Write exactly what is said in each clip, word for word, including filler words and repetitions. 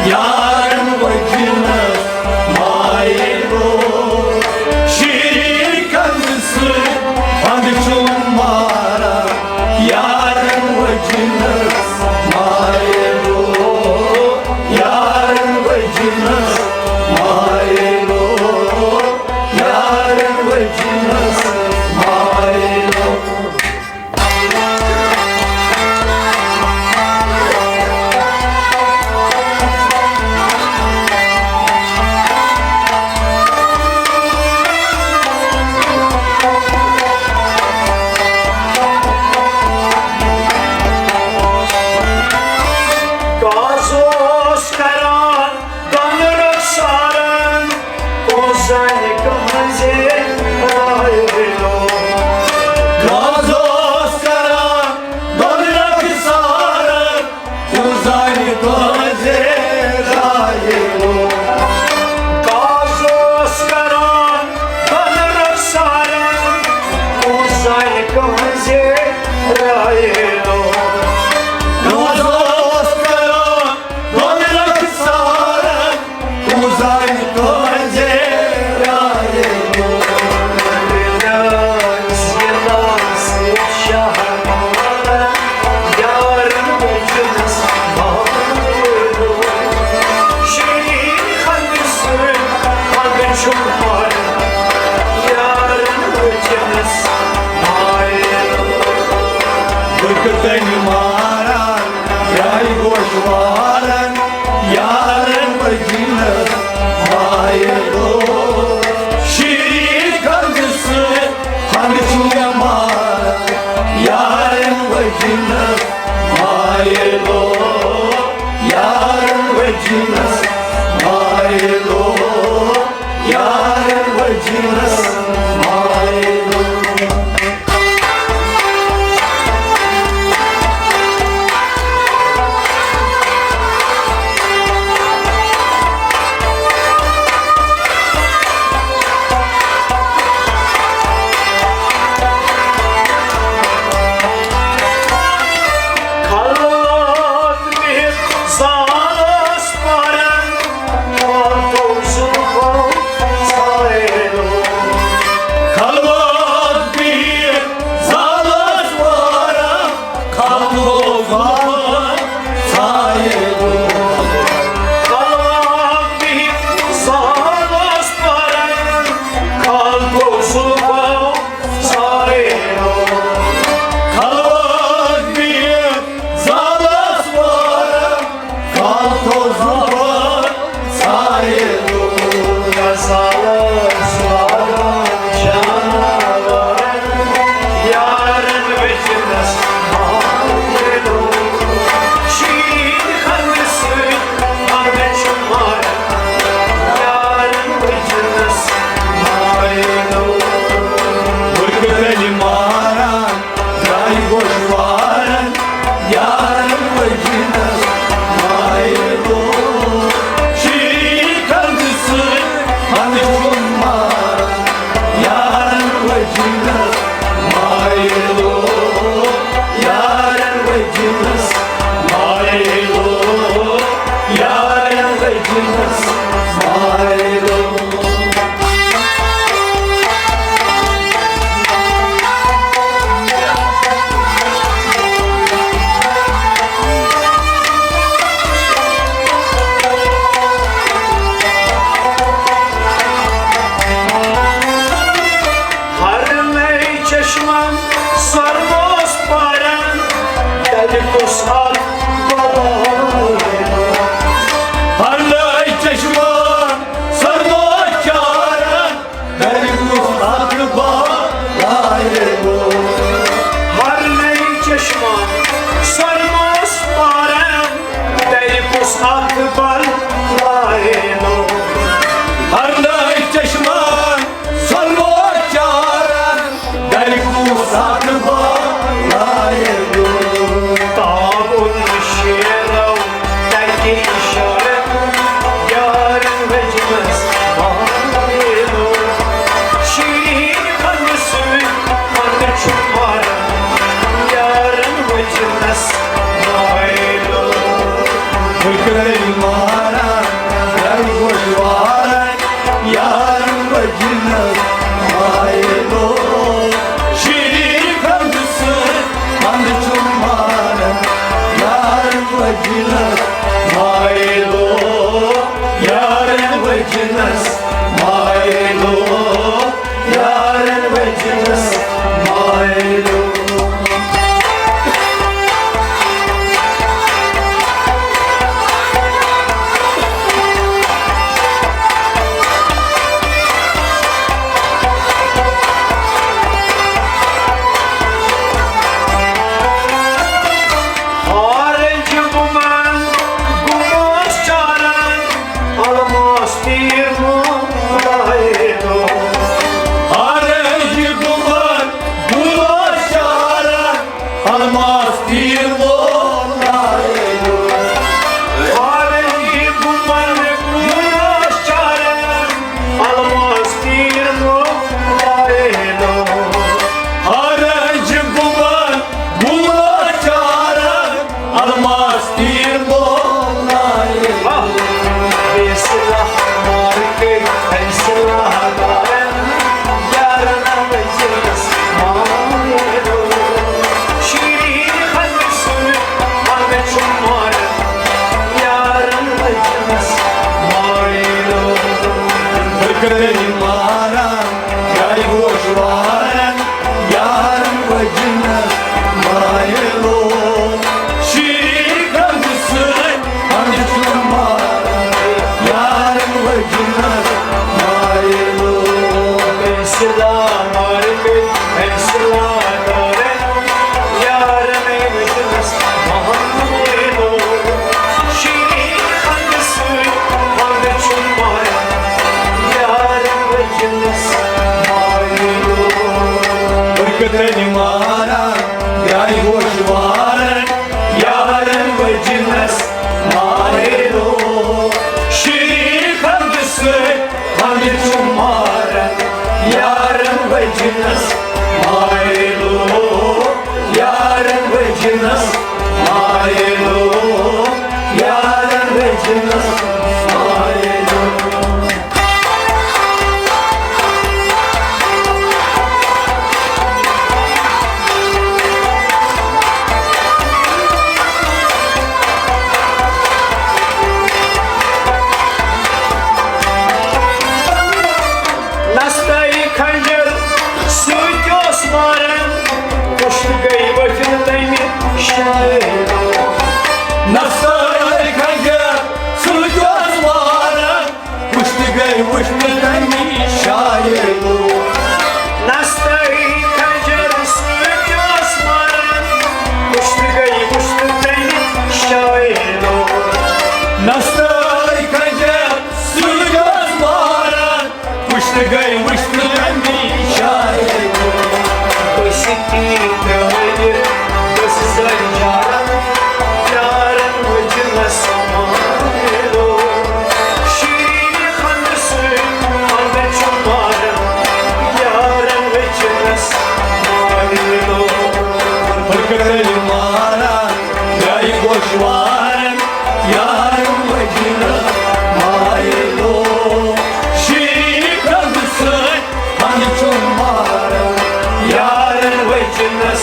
یارن وجنس مایلو، شیرین کنز سۭتۍ پھند چھُم ماران۔ یارن وجنس مایلو، یارن وجنس مایلو، یارن وجنس مایلو۔ گاز اوس کران دۄن رۄخسارن، کُس زانہِ کہنٛزِ راے وِلو۔ گاز اوس کران دۄن رۄخسارن، کُس زانہِ کہنٛزِ راے وِلو۔ گاز اوس کران دۄن رۄخسارن، کُس زانہِ کہنٛزِ راے وِلو۔ گاز اوس کران دۄن رۄخسارن، کُس زانہِ کہنٛزِ راے وِلو۔ بہٕ کِتھ کٔنۍ ماران یارِ گوش وارن، یارن وجنس مایلو۔ شیرین کنزِ سۭتۍ ہنگ چھُ مےٚ ماران، یارن وجنس مایلو، یارن وجنس مایلو، یارن وجنس مایلو۔ خلوت بِہِتھ زانس پرن، پانہٕ زُلفو ژھایلو۔ مایلو، شیریٖن خنٛدٕ سۭتۍ خنٛدٕ چھُم ماران، یارن وجنس مایلو، یارن وجنس مایلو، یارن وجنس مایلو۔ آرنج گُمن گُمس چارن، الماس تیٖر مُلایلو۔ آرنج گُمن گُمس چارن، الماس تیٖر مُلایلو۔ آرنج گُمن گُمس چارن، الماس تیٖر مُلایلو۔ آرنج گُمن گُمس چارن، الماس تیٖر مُلایلو۔ بیسلا مارکے، بیسلا دارن، یارن وجنس مایلو۔ شیریٖن خنٛدٕ سۭتۍ خنٛدٕ چھُم ماران، یارن وجنس مایلو۔ بہٕ کَرٕ ماران، گرِ گوش وارن، یارن وجنس مایلو۔ شیریٖن خنٛدٕ سۭتۍ خنٛدٕ چھُم ماران، یارن وجنس مایلو۔ بیسلا مارکے، بیسلا دارن، یارن وجنس مایلو۔ شیریٖن خنٛدٕ سۭتۍ خنٛدٕ چھُم ماران، یارن وجنس مایلو۔ بہٕ کَرٕ ماران، گرِ گوش وارن، یارن وجنس مایلو۔ شیریٖن خنٛدٕ سۭتۍ خنٛدٕ چھُم ماران، یارن وجنس مایلو۔ یارن وجنس مایلو، یارن وجنس مایلو۔ نستٲیی خنجر سۭتۍ اوس ماران، پُشت گٔے ؤتھِتھ تَمہِ شایلو۔ نستٲیی خنجر سۭتۍ اوس ماران، پُشت گٔے ؤتھِتھ تَمہِ شایلو۔ نستٲیی خنجر سۭتۍ اوس ماران، پُشت گٔے ؤتھِتھ تَمہِ شایلو۔ نستٲیی خنجر سۭتۍ اوس ماران، پُشت گٔے ؤتھِتھ تَمہِ شایلو۔ أسۍ تہِ ترٛٲوِتھ بہٕ چھُس زَن جارَن، یارَن وٕچھنَس مایلو۔ شیٖنہٕ خنٛدٕ سۭتۍ خنٛدٕ چھُ ماران، یارَن وٕچھنَس مایلو۔ فِکرِ ماران، گَرِ گوش وارَن، یارَن وٕچھنَس مایلو۔ شیٖنہٕ خنٛدٕ سۭتۍ خنٛدٕ چھُ ماران، یارَن وٕچھنَس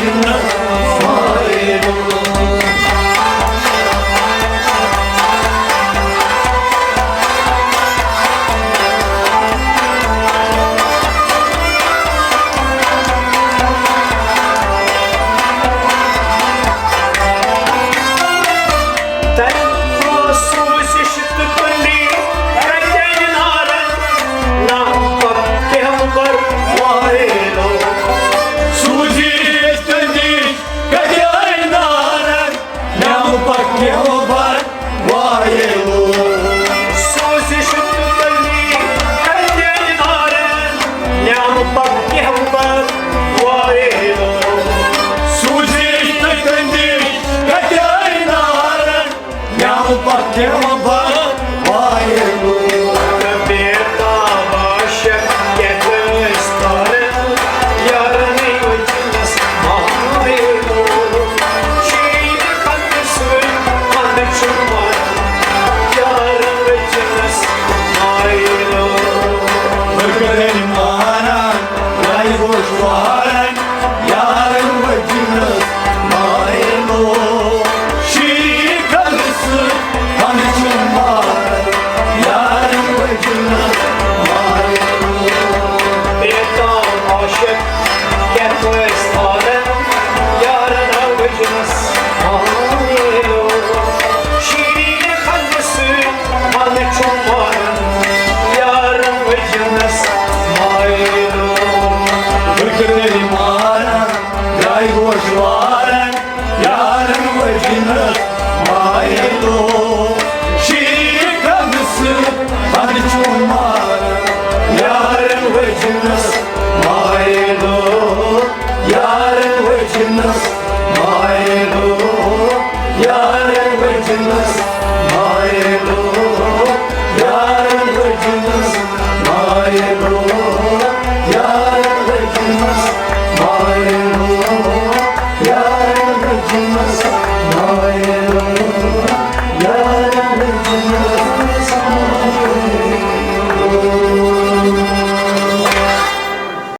Não